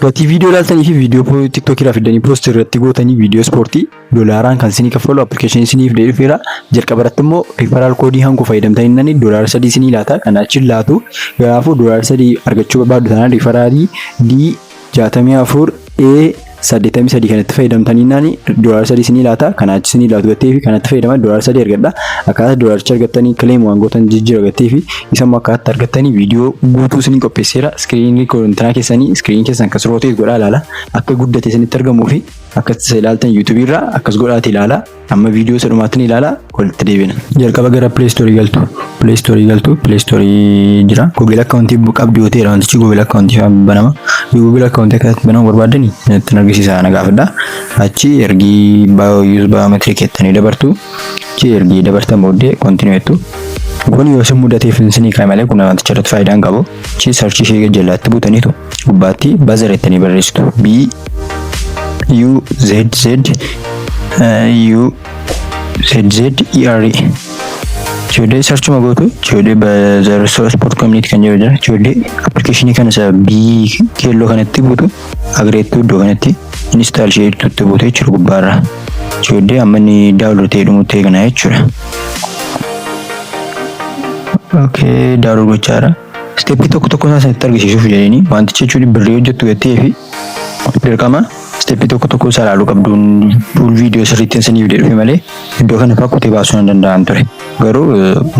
Gatii viidiyoo ilaaltanii fi viidiyoo TikTokii irraa fiddanii post irratti gootanii viidiyoo ispoortii doolaaraan kan isinii kaffalu appilikeeshinii isiniif dhufeera. Jalqaba irratti immoo referral koodii hanku fayyadamtanii nani $3 isinii laata. Kan achi laatu kanaafuu $3 argachuu barbaaddu taanaan referralii D64A83 kanatti fayyadamtanii nani $3 isinii laata. Kan achi isinii laatu gattee fi kanatti fayyadaman $3 argadha. Akkaataa doolaaricha argattanii claim waan gootan jijjiira gattee fi isa immoo akkaataa argattanii viidiyoo guutuu isinii qopheesseera. Screenii kontinaa keessanii screenii keessan akkas rotate godhaa ilaala. Akka guddate isinitti argamuu fi akka isa ilaaltan YouTubeii irraa akkas godhaati ilaala. Amma viidiyoo isa dhumaatti ni ilaala, walitti deebina. Jalqaba gara Play Storeii galtu. Play Storeii galtu. Play Storeii jira. Google accountii qabdu yoo ta'e wantichi Google accountii banama. Google accountii akkatti banamuu barbaadani itti argisiisa na gaafadha. Achi ergii use biometric jettanii dabartu. Achi ergii dabartan booddee continue jettu. Kun yoo isin mudateef isinii kaa'e malee kun wanticha irratti faayidaa hin qabu. Achi searchii ishee jalaatti buutaniitu gubbaatti Buzzer jettanii barreessitu. B U Z Z U Z Z E R. Ijoollee searchuma gootu, ijoollee Buzzer Sport Community kan jedhu jira. Ijoollee appilikeeshinii kana isa B keelloo kanatti buutu, agreettuu iddoo kanatti install ishee itti buutu jechuudha gubbaarra. Ijoollee amma inni download ta'ee dhumutti eegna jechuudha. Okay, download gochaadha. Stepii tokko tokko isaa isinitti argisiisuuf jedhanii wantichi jechuun birrii hojjettu gattee fi dirqama stepii tokko tokko isaa ilaaluu qabdu. Full viidiyoo sirriitti isiniif dhufe malee iddoo kana fa'aa kutee baasuu hin danda'an ture. Garuu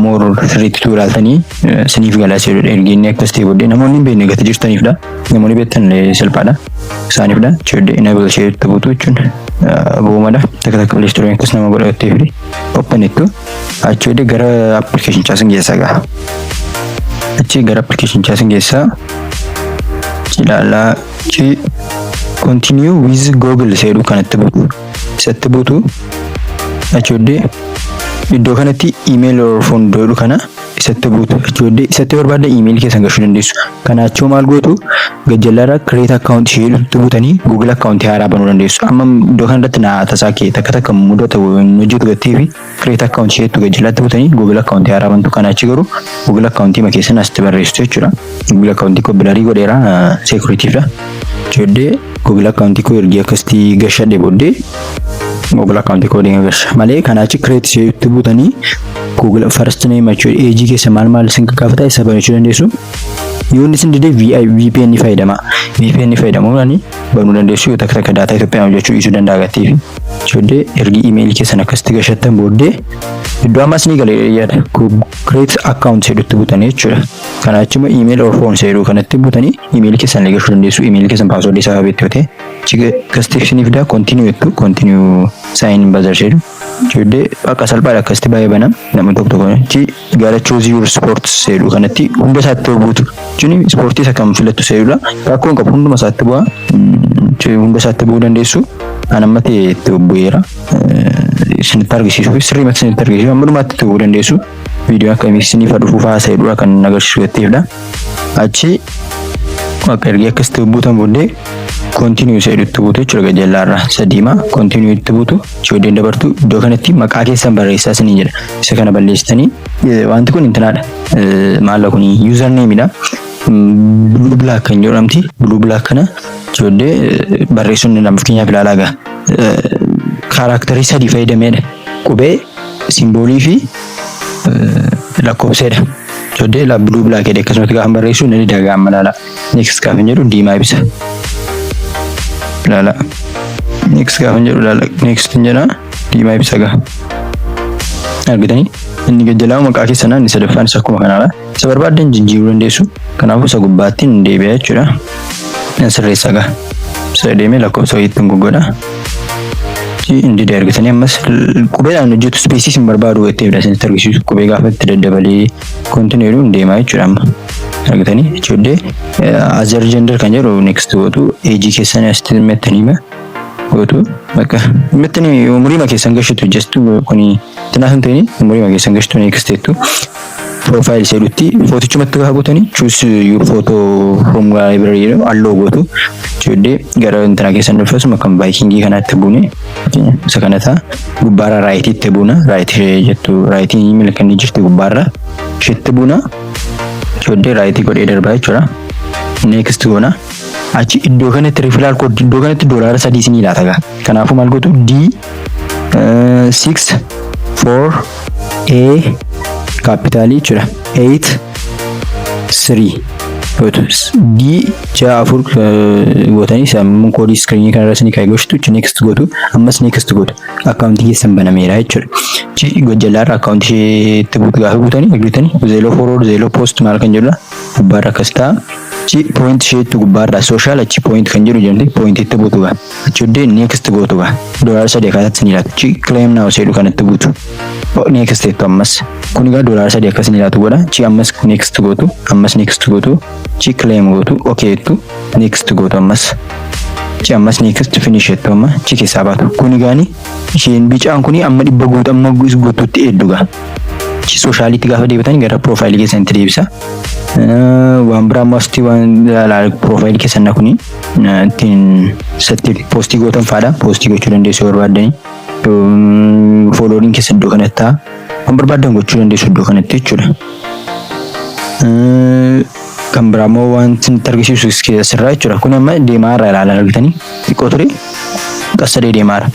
more sirriitti tu ilaaltanii isiniif galaa jedhudha. Ergi inni akkas ta'e booddee namoonni hin beekne gati jirtaniifdha. Namoonni beektan salphaadha. Isaaniifdha. Ijoollee enable ishee itti buutu jechuun bu'uumadha. Takka takka Play Storein akkas nama godha gattee fi open ittu. Achi booddee gara appilikeeshinichaa isin geessa gaha. Achi gara appilikeeshinichaa isin geessaa. Ilaalaa, achi continue with Google jedhu kanatti buutu. Isatti buutu. Achi booddee iddoo kanatti email or phone jedhu kana isatti buutu. Achi booddee isatti barbaadda email keessan galchuu dandeessu. Kana achoo maal gootu? Gajjallaarra create account ishee jedhutti buutanii Google account haaraa banuu dandeessu. Amma iddoo kanarratti naa tasaa kee takka takka mudatu hojjetu gattee fi create account ishee jettu gajjallaatti buutanii Google account haaraa bantu. Kana achi garuu Google account ma keessan asitti barreessitu jechuudha. Google account koo blurii godheera, securityfdha. Ijoollee Google account koo ergi akkasitti gashadhe booddee Google account koo deema gasha malee kana achi create isheetti buutanii Google first name jechuudha, age keessa maal maal isin gaafata isa banachuu dandeessu. Yoo inni isin dide VPN fayyadama. VPN fayyadamuudhaan banuu dandeessu, yoo takka takka daataa Itoophiyaa hojjechuu dhiisuu danda'a gattee fi ijoollee ergi emailii keessan akkasitti gashattan booddee iddoo ammas ni galee yaada create account jedhutti buutanii jechuudha. Kana achi immoo email or phone jedhu kanatti buutanii emailii keessan illee gashuu dandeessu. Emailii keessan passwordii isaa beektu yoo ta'e akkasitti isinii fidaa, continue jettu, continue sign in Buzzer jedhu. Ijoollee akka salphaadha, akkasitti baay'ee banam namni tokko tokko achi gara choose your sports jedhu kanatti hunda isaatti buutu. Jechuun ispoortii isa kam filattu jedhudha. Rakkoon qabu, hunduma isaatti bu'a. Hunda isaatti bu'uu dandeessu. An amma ta'e itti bu'eera. Isinitti argisiisuuf, sirriimatti isinitti argisiisuuf amma dhumaatti itti bu'uu dandeessu. Viidiyoo akka isiniif dhufuuf haasa jedhudha kan agarsiisu jetteefdha. Achi akka ergi akkasitti buutan booddee continue jedhutti buutu jechuudha. Gajallaarra sadiima continue itti buutu. Ijoolleen dabartu iddoo kanatti maqaa keessan barreessaa isiniin jedha. Isa kana balleessitanii wanti kun intinaadha. Maalla kun usernameidha. Blue black kan jedhamti. Blue black kana ijoollee barreessuun ni danda'ama. Fakkeenyaaf ilaalaa gaa. Characterii sadii fayyadameedha. Qubee, symbolii fi lakkoofseedha. Ijoollee blue black jedhee akkasumatti gaafa barreessu ni dagaama ilaala. Next gaafa jedhu diimaa ibsa. Ilaala. Next gaafa jedhu ilaala. Next jedha, diimaa ibsa gaa. Argitanii? Inni gajjalaa maqaa keessanaa, inni sadaffaan isa akkuma kanaadha. Isa barbaaddan jijjiiruu dandeessu. Kanaafuu isa gubbaatti hin deebi'a jechuudha. Sirreessa gaa. Isa deemee lakkoofsa wayiitti hin goggodha. Inni dide, argitanii? Ammas qubeedhaan hojjetu, spaceiis hin barbaadu jetteefdha isinitti argisiisu. Qubee gaafa itti daddabalee continue jedhu hin deemaa jechuudha amma. Argitanii? Ijoollee other gender kan jedhu next gootu, ageii keessan asitti mettanii gootu, bakka mettanii umurii keessan gashitu, just kuni tinaaf hin ta'in, umurii keessan gashitu, next jettu. Profile jedhutti footichumatti gaafa gootanii choose your photo from library jedhu allow gootu. Ijoollee gara intina keessan dhufe asuma kan Vikingii kanaatti buune isa kana ta'a. Gubbaarra rightiitti buuna, right jettu, rightiin milkanni jirti gubbaarra isheetti buuna. Ijoollee rightii godhee darbaa jechuudha. Next goona. Achi iddoo kanatti referral code, iddoo kanatti $3 isinii laata gaa. Kanaafuu maal gootu? D 6 4 A capitalii jechuudha. 8 3 gootu, D 6 4 gootanii sammuu koodii screenii kanarra isinii kaa'e gochitu. Next gootu, ammas next gootu, akkaawuntii keessan banameera jechuudha. Achi gojjallaarra akkaawuntii isheetti buutu gaafa buutanii argitanii zero forward, zero post maal kan jedhudha, gubbaarra akkas ta'a. Achi point isheetti gubbaarra social, achi point kan jedhu jedhamti, pointitti buutu gaa. Achi oddee next gootu gaa. $3 akkaataatti isinii laatu. Achi claim now jedhu kanatti buutu. Next jettu ammas. Kun egaa $3 akkas isinii laatu godha. Achi ammas next gootu, ammas next gootu, achi claim gootu, okay jettu, next gootu ammas. Achi ammas next, finish jettu, amma achi keessaa baatu. Kun egaani isheen bicaan kuni amma 100 guutu, amma guutuutti eeddu gaa. Achi socialiitti gaafa deebitan gara profileii keessanitti deebisa. Waan biraa ammoo asitti waan ilaalaa, profileii keessan kuni ittiin isatti postii gootan faadha. Postii gochuu dandeessu barbaaddanii. Followeriin keessan iddoo kanatti ta'a. Waan barbaaddan gochuu dandeessu iddoo kanatti jechuudha. Kan biraa immoo waan isinitti argisiisu asirraa jechuudha. Kun amma deemaa irraa ilaalaa argitanii xiqqoo ture qassadee deemaara.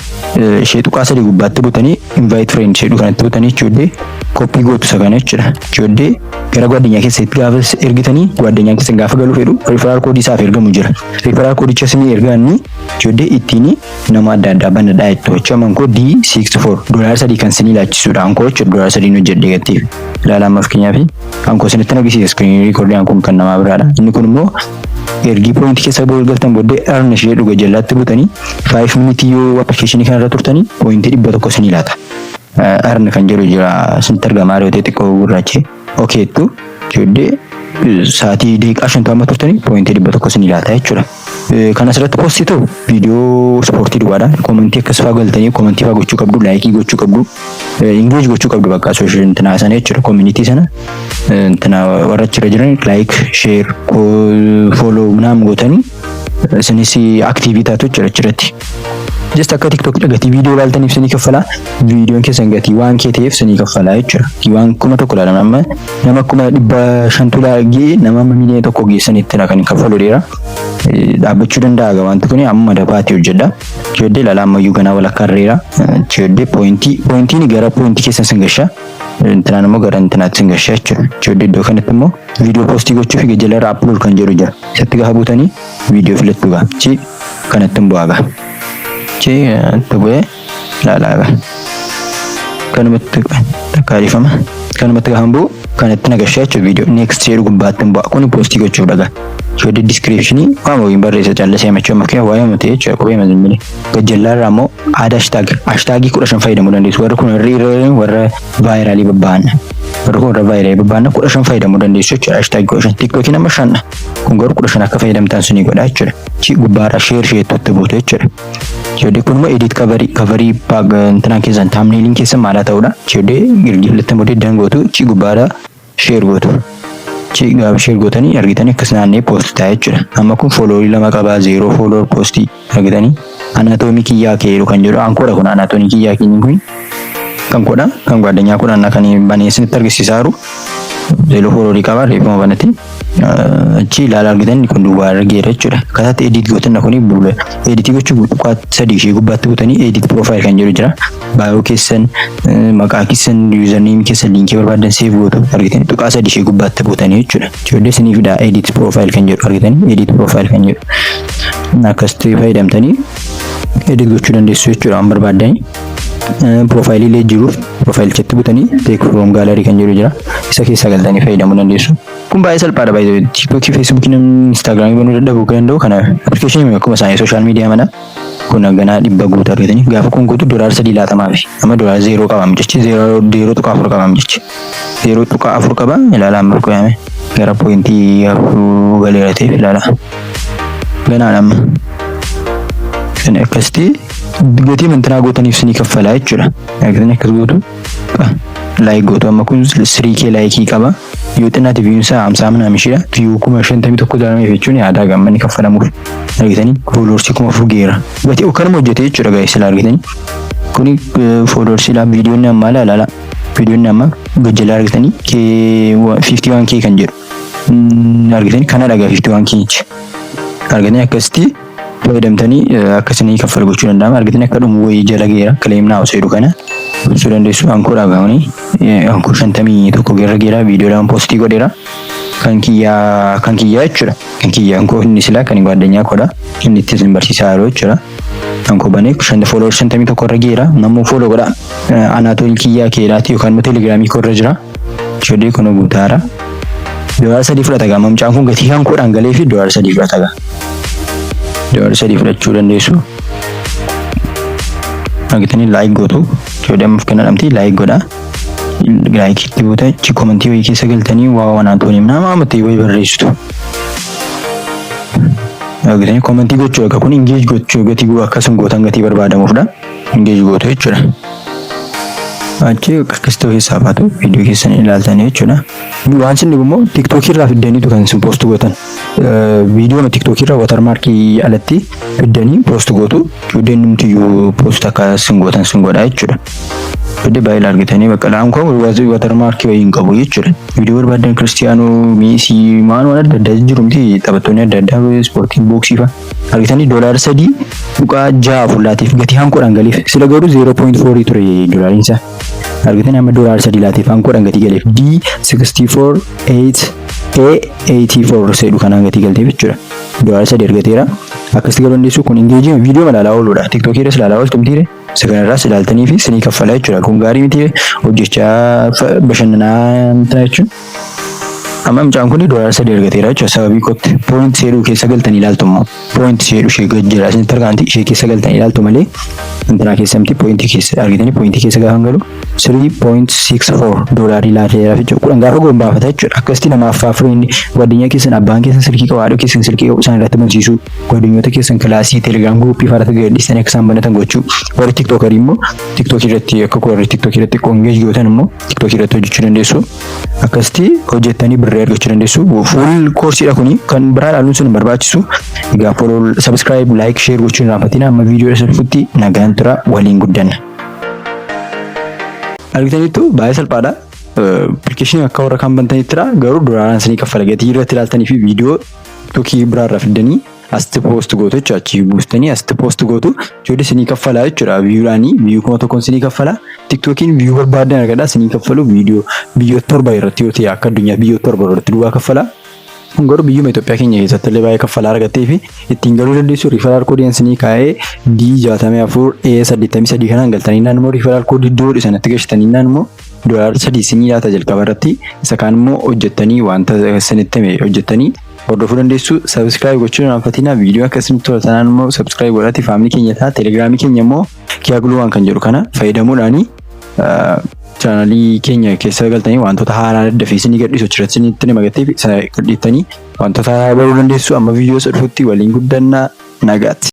Ishee tuqaa sadii gubbaatti butanii invite friend jedhu kanatti butanii jechuudha. Copy gootu isa kana jechuudha. Ijoollee gara gwaddinyaa keessatti gaafa ergitanii, gwaddinyaa keessan gaafa galuu fedhu referral codeii isaaf ergamu jira. Referral codeicha isinii ergaanni ijoollee ittiin nama adda addaa banadhaa jettu. Jechuudha, man koo D64 $3 kan isinii laachisuudha. Ankoo jechuudha, $3 hojjedhee gatteef. Ilaalaa, amma fakkeenyaaf ankoo isinitti agarsiisa, screen recordii kun kan namaa biraadha. Inni kun immoo ergii pointii keessa galtan booddee earn ishee dhuga jalaatti butanii 5 minutii yoo applicationii kanarra turtanii pointii 100 isinii laata. Earn kan jedhu jira, isinitti argamaa yoo ta'e xiqqoo gurraachee. Okay jettu, ijoollee sa'aatii daqiiqaa 50 turtanii pointii 100 isinii laata jechuudha. Kan asirratti postii ta'u viidiyoo ispoortii duwwaadha. Commentii akkas fa'aa galtanii commentii fa'aa gochuu qabdu, likeii gochuu qabdu, engage gochuu qabdu bakka social intinaa sana jechuudha. Community sana intina warra achirra jiran like, share, follow ምናምን gootanii isinis activeii taatu jechuudha achirratti. Just akka TikTok gatii viidiyoo ilaaltaniif isinii kaffalaa. Viidiyoon keessan gatii waan kee ta'eef isinii kaffalaa jechuudha. Waan 1000 ilaalama, amma nama 500,000 ga'ee nama amma 1 miiliyoona geessanittidha kan kaffalu dheera. Dhaabbachuu danda'a gaa wanti kun, amma dabaatee hojjedha. Ijoollee ilaalaa, ammayyuu ganaa walakkaa irreera. Ijoollee pointiin gara pointii keessan sin gasha. Intinaan immoo gara intinaatti sin gasha jechuudha. Ijoollee iddoo kanatti immoo viidiyoo postii gochuu fi jalarra upload kan jedhu jira. Isatti gaafa buutanii viidiyoo filattu gaa. Achi kanatti hin bu'aa gaa. Achi itti bu'ee ilaalaa gaa. Kanumatti takkaadhifama. Kanumatti gaafa bu'u kanatti nagashaa jechuudha, viidiyoo next jedhu gubbaatti hin bu'a. Kuni postii gochuudha gaa. Ijoollee descriptionii waan wayiin barreessa callisee himachuu, amma fakkeenya waa'ee miti jechuudha, kophee mazimmile. Gajjallaarraa immoo add hashtag, hashtagii 15 fayyadamuu dandeessu. Warri kun warri warra viralii babba'an. Warri kun warra viralii babba'an 15 fayyadamuu dandeessu jechuudha. Hashtagii 15, TikTokiin amma shan'a. Kun garuu 15 akka fayyadamtan sunii godha jechuudha. Achi gubbaarraa share isheetti buutu jechuudha. Ijoollee kun immoo edit coverii, coverii intinaan keessan, thumbnailiin keessan maal haa ta'uudha. Ijoollee ergi filattan booddee done gootu, achi gubbaarraa share gootu. Achi gaafa share gootanii argitanii akkas naannee post ta'a jechuudha. Amma kun followerii lama qabaa, zero follower postii argitanii anaatoomii kiyyaa keeru kan jedhu ankoodha, kun anaatoomii kiyyaa keenyi kun kan kodha, kan gwaddinyaa kudhan kan banee isinitti argisiisaa jiru. Zero followerii qaba, reeffuma banatti. Achi ilaala, argitan kun duwwaa irra geera jechuudha. Akkataatti edit gootan kuni buula. Editii gochuuf tuqaa sadii ishee gubbaatti butanii edit profile kan jedhu jira. Bio keessan, maqaa keessan, username keessan, linkii barbaadan save gootu, argitan tuqaa sadii ishee gubbaatti butanii jechuudha. Ijoollee isinii fida edit profile kan jedhu, argitanii edit profile kan jedhu. Akkasitti fayyadamtanii edit gochuu dandeessu jechuudha waan barbaaddanii. Profileii illee jiruuf profileichatti butanii take from gallery kan jedhu jira. Isa keessa galtanii fayyadamuu dandeessu. Kun baay'ee salphaadha baay'ee. TikTokii, Facebookii, namni Instagramii banuu dadhabuu kan danda'u kana applicationii akkuma isaanii social media mana. Kun ganaa 100 guutuu argatanii, gaafa kun guutuu $3 laatamaafi. Amma $0 qaba jechi, 0.4 qaba jechi. 0.4 qaba, ilaalaa, amma qoyame gara pointii 4 galeera ta'eef ilaala. Ganaan amma. Kan akkasitti gatii mantinaa gootaniif isinii kaffalaa jechuudha. Argatanii akkas gootu, like gootu, amma kun 3K likeii qaba. Yoo xinnaate viewun isaa 50 minaa mishiidha. View 51,000 jaalameef jechuun yaadaa gammanni kaffalamuuf. Argitanii followersii 4000 geera. Gatii kanuma hojjete jechuudha guys, sila argitanii. Kuni followersiidha. Viidiyoon ammaa ilaala. Viidiyoon amma gajjalaa argitanii K 51K kan jedhu. Argitanii kana dhagaa 51K. Argatanii akkasitti fayyadamtanii akkasinii kaffalu gochuu danda'ama. Argatanii akka dhumu wayii jala geera claim now jedhu kana ibsuu dandeessu. Ankoodhaa gaanii ankoo 51 geerra geera viidiyoo lama post godheera. Kan kiyyaa jechuudha. Kan kiyyaa ankoo inni silaa kan ጓደኛ koodha. Inni itti isin barsiisaa jiru jechuudha. Ankoo banee follower 51 irra geera. Nammoo follow godha. Anaatool Kiyyaa keedhaati yookaan immoo Telegramii koo irra jira. Chodee kun guutaara. $3 fudhata gaa, mucaan kun gatii kan koodhaan galee fi $3 fudhata gaa. $3 fudhachuu dandeessu. Argitanii like gootu. Chodee ammaaf kenna dhamti like godha. Like itti buuta achi comment wayii keessa galtanii waa wanaatooniif nama amatti wayii barreessitu. Argitanii comment gochuu egaa kun engage gochuu gatii akkasuma gootan gatii barbaadamuufdha. Engage gootu jechuudha. Achi akkasitti keessaa baatu viidiyoo keessan ilaaltanii jechuudha. Waan isin dhibu immoo TikTokii irraa fiddaniitu kan isin post gootan. Viidiyoo TikTokii irraa watermarkii alatti fiddanii post gootu. Iddoo numtiyyuu post akka isin gootan isin godha jechuudha. Iddoo baay'ee argitanii bakka laan kun watermarkii wayii hin qabu jechuudha. Viidiyoo barbaadan Kiristiyaanoo, Meesii, maan waan adda addaa jiru miti, taphattoonni adda addaa ispoortii booksii fa'a. Argitanii $3.64 laatiif gatii hankoodhaan galeef, sila garuu 0.4 ture doolaariin isaa. Argitanii amma $3 laatiif hankoodhaan gatii galeef D 64 8 A 84 jedhu kanaan gatii galteef jechuudha. $3 argateera. Akkasitti galuu dandeessu. Kun engage viidiyoo ilaalaa ooludha. TikTokii irras ilaalaa ooltu mitiire. Isa kanarraas ilaaltanii fi sinii kaffala jechuudha. Kun gaarii miti, hojjechaa bashannanaa jechuun. Amma mucaan kun $3 argateera jechuudha sababii kootti. Point jedhu keessa galtanii ilaaltu immoo. Point jedhu ishee gad jira isinitti argaanti, ishee keessa galtanii ilaaltu malee intinaa keessa miti. Point keessa argitanii point keessa gaafa galu 3.64 doolaarii laateera jechuudha. 10 gaafa gombaafata jechuudha. Akkasitti namaaf friend ጓደኛ keessan, abbaan keessan silkii qabu, haadha keessan silkii qabu isaan irratti bansiisuu, ጓደኞota keessan kilaasii Telegram groupii fa'aa irratti gadhiistanii akka isaan banatan gochuu. Warri TikTokerii immoo TikTokii irratti, akka warri TikTokii irratti engage gootan immoo TikTokii irratti hojjechuu dandeessu. Akkasitti hojjettanii birrii argachuu dandeessu. Full courseiidha kuni, kan biraa ilaaluun sun hin barbaachisu. Egaa follow, subscribe, like, share gochuun hin irraanfatina. Amma viidiyoo isa dhufutti nagaan tura, waliin guddanna. Argitaniittu, baay'ee salphaadha. Applicationii akka warra kaan bantanittidha. Garuu doolaaraan isinii kaffala gatii irratti ilaaltanii fi viidiyoo TikTokii biraarraa fiddanii asitti post gootu jechuudha. Achii buustanii asitti post gootu. Ijoollee isinii kaffala jechuudha. Viewdhaanii view 1000 isinii kaffala. TikTokiin view barbaadan argadha isinii kaffalu. Viidiyoo biyyoota 7 irratti yoo ta'e, akka addunyaa biyyoota 7 irratti duwwaa kaffala. Kun garuu biyyuma Itoophiyaa keenya keessatti illee baay'ee kaffalaa argattee fi ittiin galuu dandeessu. Referral codeiin isinii kaa'ee D 64 A 83 kanaan galtanii naan immoo referral code iddoo sanatti galchitanii naan immoo $3 isinii laata jalqaba irratti. Isa kaan immoo hojjettanii wanta isinitti hime hojjettanii hordofuu dandeessu. Subscribe gochuun irraanfatinaa. Viidiyoo akkasumatti tola tanaan immoo subscribe godhati family keenya ta'a. Telegramii keenya immoo Kiyaaguluu kan jedhu kana fayyadamuudhaani channelii keenya keessa galtanii wantoota haaraa daddafee isinii gadhiisu achirratti isinitti nama gatteef isa gadhiiftanii wantoota haaraa baruu dandeessu. Amma viidiyoo isa dhufutti waliin guddannaa, nagaatti.